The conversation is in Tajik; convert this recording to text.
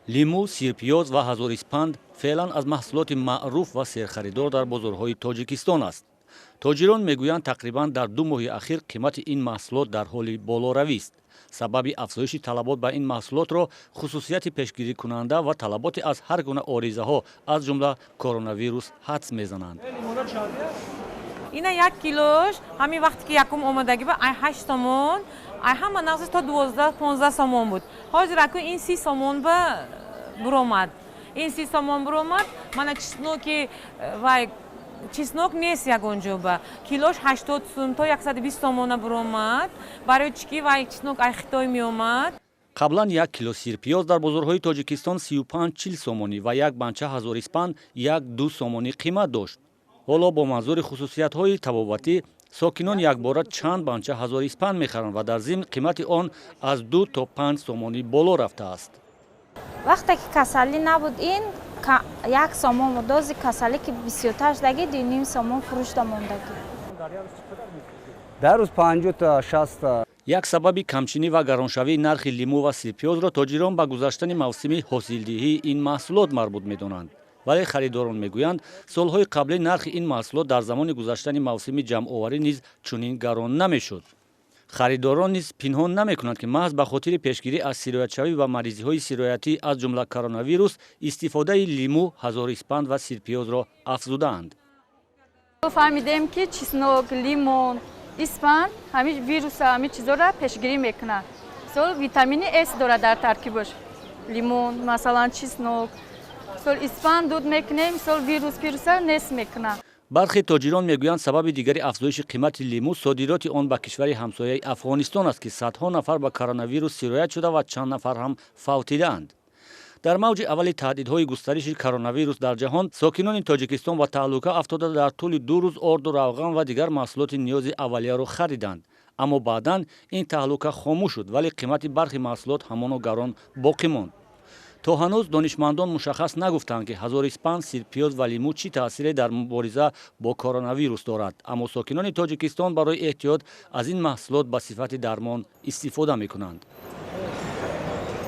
Лимӯ, сирпиёз ва ҳазориспанд феълан аз маҳсулоти маъруф ва серхаридор дар бозорҳои Тоҷикистон аст. Тоҷирон мегӯянд, тақрибан дар 2 моҳи ахир қимати ин маҳсулот дар ҳоли болоравист. Сабаби афзоиши талабот ба ин маҳсулотро хусусияти пешгирикунанда ва талаботи аз ҳар гуна оризаҳо, аз ҷумла коронавирус, ҳадс мезананд. Ина як килош ҳамин вақте ки якум омадагӣ ба ай 8 сомон, ай ҳама нағзи то 12-15 сомон буд. Ҳозир аку ин 30 сомон ба буромад, ин 30 сомон буромад. Мана чесноки вай, чеснок нест ягон ҷо ба, килош 80 сум то 120 сомона буромад. Барои чӣ ки вай чеснок ай Хитой меомад. Қаблан як кило сирпиёз дар бозорҳои Тоҷикистон 35-40 сомонӣ ва як банча ҳазориспанд 1-2 сомонӣ қимат дошт. Ҳоло бо манзури хусусиятҳои табобатӣ сокинон якбора чанд банча ҳазориспанд мехаранд ва дар зимн қимати он аз 2 то 5 сомонӣ боло рафтааст. Вақте ки касалӣ набуд, ин 1 сомон буд. Дози касалӣ ки бисёртар шудагӣ, 2,5 сомон фурӯшда мондагӣ. Дар рӯз 50-та, 60-та. Як сабаби камчинӣ ва гароншавии нархи лимӯ ва сирпиёзро тоҷирон ба гузаштани мавсими ҳосилдиҳии ин маҳсулот марбут медонанд. Вале харидорон мегӯянд, солҳои қаблӣ нархи ин маҳсулот дар замони гузаштани мавсими ҷамъоварӣ низ чунин гарон намешуд. Харидорон низ пинҳон намекунанд, ки маҳз ба хотири пешгирӣ аз сироятшавӣ ба маризиҳои сироятӣ, аз ҷумла коронавирус, истифодаи лимӯ, ҳазориспанд ва сирпиёзро афзудаанд. Фаҳмидем, ки чеснок, лимон, испанд ҳамин вируса, ҳамин чизоро пешгирӣ мекунад. Мисол, витамини С дорад дар таркибаш лимон, масалан, чеснок, мисол, испанд дуд мекунем, мисол, вирус пируса нест мекунад. Бархе тоҷирон мегӯянд, сабаби дигари афзоиши қимати лимӯ содироти он ба кишвари ҳамсояи Афғонистон аст, ки садҳо нафар ба коронавирус сироят шуда ва чанд нафар ҳам фавтидаанд. Дар мавҷи аввали таҳдидҳои густариши коронавирус дар ҷаҳон сокинони Тоҷикистон ба таҳлука афтода, дар тӯли 2 рӯз орду, равған ва дигар маҳсулоти ниёзи аввалияро хариданд. Аммо баъдан ин таҳлука хомӯш шуд, вале қимати бархи маҳсулот ҳамоно гарон боқӣ монд. То ҳанӯз донишмандон мушаххас нагуфтанд, ки ҳазориспанд, сирпиёз ва лимӯ чӣ таъсире дар мубориза бо коронавирус дорад. Аммо сокинони Тоҷикистон барои эҳтиёт аз ин маҳсулот ба сифати дармон истифода мекунанд.